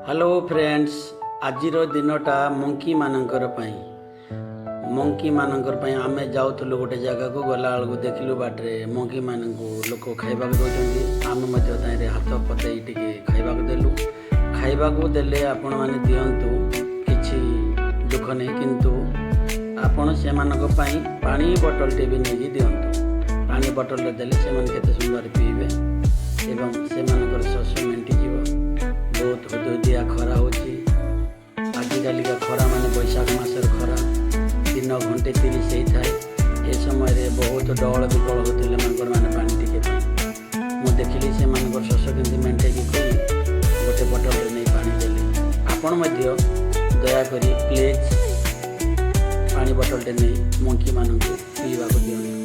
Hello friends, ଆଜିର ଦିନଟା ମଙ୍କିମାନଙ୍କର ପାଇଁ, ମଙ୍କିମାନଙ୍କର ପାଇଁ। ଆମେ ଯାଉଥିଲୁ ଗୋଟେ ଜାଗାକୁ, ଗଲାବେଳକୁ ଦେଖିଲୁ ବାଟରେ ମଙ୍କିମାନଙ୍କୁ ଲୋକ ଖାଇବାକୁ ଦେଉଛନ୍ତି। ଆମେ ମଧ୍ୟ ତାହିଁରେ ହାତ ପତେଇ ଟିକେ ଖାଇବାକୁ ଦେଲୁ। ଖାଇବାକୁ ଦେଲେ ଆପଣମାନେ ଦିଅନ୍ତୁ, କିଛି ଦୁଃଖ ନାହିଁ, କିନ୍ତୁ ଆପଣ ସେମାନଙ୍କ ପାଇଁ ପାଣି ବଟଲଟେ ବି ନେଇକି ଦିଅନ୍ତୁ। ପାଣି ବଟଲଟେ ଦେଲେ ସେମାନେ କେତେ ସୁନ୍ଦର ପିଇବେ ଏବଂ ସେମାନଙ୍କର ଶୋଷ ମେଣ୍ଟିଯିବ। ବହୁତ ହୁଦୁହୁଦିଆ ଖରା ହେଉଛି। ଆଜିକାଲିକା ଖରା ମାନେ ବୈଶାଖ ମାସର ଖରା, ଦିନ 1:30 ହେଇଥାଏ। ଏ ସମୟରେ ବହୁତ ଡହଳ ବିକଳ ହେଉଥିଲେ ମାଙ୍କଡ଼ମାନେ ପାଣି ଟିକେ ପାଇଁ। ମୁଁ ଦେଖିଲି ସେମାନଙ୍କର ଶୋଷ କେମିତି ମେଣ୍ଟେଇକି କହି ଗୋଟେ ବଟଲରେ ନେଇ ପାଣି ଦେଲି। ଆପଣ ମଧ୍ୟ ଦୟାକରି ପ୍ଲିଜ୍ ପାଣି ବଟଲଟେ ନେଇ ମଙ୍କିମାନଙ୍କୁ ପିଇବାକୁ ଦିଅନ୍ତୁ।